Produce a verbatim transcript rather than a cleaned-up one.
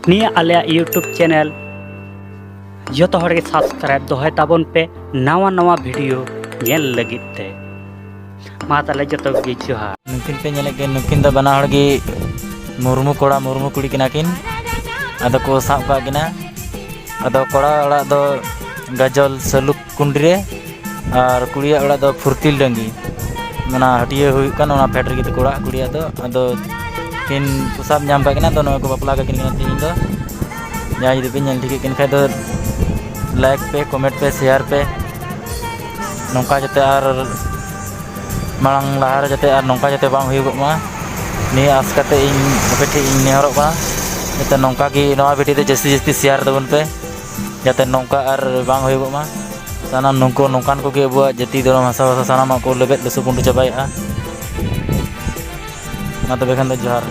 ᱱᱤᱭᱟᱹ ᱟᱞᱮᱭᱟᱜ YouTube channel ᱡᱚᱛᱚ ᱦᱚᱲ ᱜᱮ ᱥᱟᱵᱥᱠᱨᱟᱭᱤᱵ ᱫᱚᱦᱚᱭ ᱛᱟᱵᱚᱱ ᱯᱮ, ᱱᱟᱣᱟ ᱱᱟᱣᱟ ᱵᱷᱤᱰᱤᱭᱳ ᱧᱮᱞ ᱞᱟᱹᱜᱤᱫ ᱛᱮ᱾ ᱢᱟ ᱛᱟᱦᱞᱮ ᱡᱚᱛᱚ ᱜᱮ ᱡᱚᱦᱟᱨ᱾ ᱱᱩᱠᱤᱱ ᱯᱮ ᱧᱮᱞᱮᱫ ᱠᱤᱱ, ᱱᱩᱠᱤᱱ ᱫᱚ ᱵᱟᱱᱟ ᱦᱚᱲ ᱜᱮ ᱢᱩᱨᱢᱩ ᱠᱚᱲᱟ ᱢᱩᱨᱢᱩ ᱠᱩᱲᱤ ᱠᱟᱱᱟ ᱠᱤᱱ᱾ ᱟᱫᱚ ᱠᱚ ᱥᱟᱵ ᱠᱟᱜ ᱠᱤᱱᱟ᱾ ᱟᱫᱚ ᱠᱚᱲᱟ ᱚᱲᱟᱜ ᱫᱚ ᱜᱟᱡᱚᱞ ᱥᱟᱹᱞᱩᱠ ᱠᱩᱸᱰᱨᱤ ᱨᱮ, ᱟᱨ ᱠᱩᱲᱤᱭᱟᱜ ᱚᱲᱟᱜ ᱫᱚ ᱯᱷᱩᱨᱛᱤᱞ ᱰᱟᱹᱝᱜᱤ᱾ ᱚᱱᱟ ᱦᱟᱹᱴᱤᱭᱟᱹ ᱦᱩᱭᱩᱜ ᱠᱟᱱ, ᱚᱱᱟ ᱯᱷᱮᱰ ᱨᱮᱜᱮ ᱛᱟᱠᱚ ᱚᱲᱟᱜ ᱠᱩᱲᱤᱭᱟᱜ ᱫᱚ᱾ ᱟᱫᱚ ᱠᱤᱱ ᱠᱚ ᱥᱟᱵ ᱧᱟᱢ ᱠᱟᱜ ᱠᱤᱱᱟ, ᱟᱫᱚ ᱱᱚᱜᱼᱚᱭ ᱠᱚ ᱵᱟᱯᱞᱟ ᱠᱟᱠᱤᱱ ᱠᱟᱱᱟ ᱛᱮᱦᱮᱧ ᱫᱚ᱾ ᱡᱟᱦᱟᱸᱭ ᱡᱩᱫᱤ ᱯᱮ ᱧᱮᱞ ᱴᱷᱤᱠᱮᱫ ᱠᱤᱱ ᱠᱷᱟᱡ ᱫᱚ, ᱞᱟᱭᱤᱠ ᱯᱮ, ᱠᱚᱢᱮᱱᱴ ᱯᱮ, ᱥᱮᱭᱟᱨ ᱯᱮ, ᱱᱚᱝᱠᱟ ᱡᱟᱛᱮ ᱟᱨ ᱢᱟᱲᱟᱝ ᱞᱟᱦᱟᱨᱮ ᱡᱟᱛᱮ ᱟᱨ ᱱᱚᱝᱠᱟ ᱡᱟᱛᱮ ᱵᱟᱝ ᱦᱩᱭᱩᱜᱚᱜ ᱢᱟ, ᱱᱤᱭᱟᱹ ᱟᱸᱥ ᱠᱟᱛᱮ ᱤᱧ ᱟᱯᱮ ᱴᱷᱮᱱ ᱤᱧ ᱱᱮᱦᱚᱨᱚᱜ ᱠᱟᱱᱟ᱾ ᱡᱟᱛᱮ ᱱᱚᱝᱠᱟ ᱜᱮ ᱱᱚᱣᱟ ᱵᱷᱤᱰᱤᱭᱳ ᱫᱚ ᱡᱟᱹᱥᱛᱤ ᱡᱟᱹᱥᱛᱤ ᱥᱮᱭᱟᱨ ᱛᱟᱵᱚᱱ ᱯᱮ, ᱡᱟᱛᱮ ᱱᱚᱝᱠᱟ ᱟᱨ ᱵᱟᱝ ᱦᱩᱭᱩᱜᱚᱜ ᱢᱟ᱾ ᱥᱟᱱᱟᱢ ᱱᱩᱠᱩ ᱱᱚᱝᱠᱟᱱ ᱠᱚᱜᱮ ᱟᱵᱚᱣᱟᱜ ᱡᱟᱹᱛᱤ, ᱫᱷᱚᱨᱚᱢ, ᱵᱷᱟᱥᱟ, ᱵᱷᱟᱥᱟ ᱥᱟᱱᱟᱢᱟᱜ ᱠᱚ ᱞᱮᱵᱮᱫ ᱞᱩᱥᱩ ᱯᱩᱸᱰᱩ ᱪᱟᱵᱟᱭᱮᱫᱼᱟ᱾ ᱢᱟ ᱛᱚᱵᱮ ᱠᱷᱟᱱ ᱫᱚ ᱡᱚᱦᱟᱨ᱾